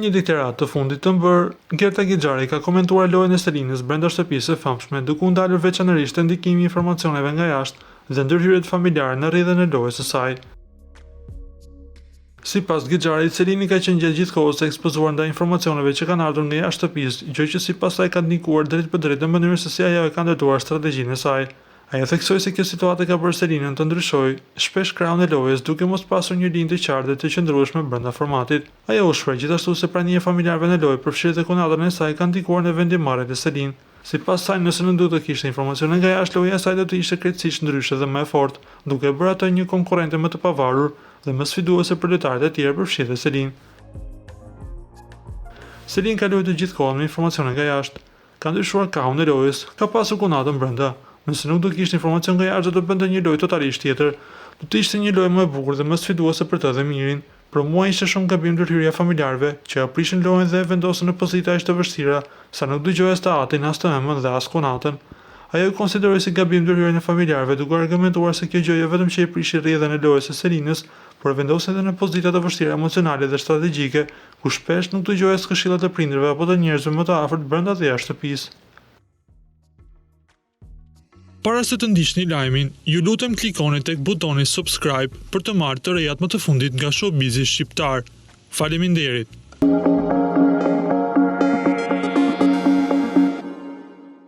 Në një deklaratë të fundit të bërë, Gerta Gixhari ka komentuar lojën e Selinës brenda shtëpisë së famshme, duke u ndalur veçanërisht te ndikimi i informacioneve nga jashtë dhe ndërhyrjet familjare në rrjedhën e lojës së saj. Sipas Gixharit, Selini ka qenë gjatë gjithë kohës e ekspozuar ndaj informacioneve që kanë ardhur nga jashtë shtëpisë, gjë që sipas saj ka ndikuar drejtpërdrejt në mënyrën se si ajo e ka ndërtuar strategjinë e saj. Ajo theksoi se kjo situatë e ka bërë Selinën të ndryshojë shpesh krahun e lojës, duke mos pasur një linjë të qartë dhe të qëndrueshme brenda formatit. Ajo u shpreh gjithashtu se prania e familjarëve në lojë, përfshirë dhe kunatën e saj, ka ndikuar në vendimmarrjet e Selinë. Sipas saj, nëse nuk do të kishte informacione nga jashtë, loja e saj do të ishte krejtësisht ndryshe dhe më e fortë, duke e bërë atë një konkurrente më të pavarur dhe më sfiduese për lojtarët e tjerë, përfshirë dhe Selinë. Selin ka luajtur gjithë kohën me informacione nga jashtë. Ka ndryshuar kahun e lojës, ka pasur kunatën brenda. Nëse nuk do kishte informacion nga jashtë do të bënte një lojë totalisht tjetër. Do të ishte një lojë më e bukur dhe më sfiduese për të dhe Mirin. Për mua ishte shumë gabim ndërhyrja e familjarëve, që ia prishën lojën dhe e vendosën në pozita aq të vështira, sa nuk dëgjoi as të atin, as të ëmën dhe as kunatën. Ajo e konsideroi si gabim ndërhyrjen e familjarëve duke argumentuar se kjo gjë jo vetëm që i prishi rrjedhën e lojës së Selinës, por e vendosi edhe në pozita të vështira emocionale dhe strategjike, ku shpesh nuk dëgjoi as këshillat e prindërve apo të njerëzve më të afërt brenda dhe jashtë shtëpisë. Para se të ndiqni lajmin, ju lutem klikoni tek butoni subscribe për të marrë të rejat më të fundit nga showbizi shqiptar. Faleminderit!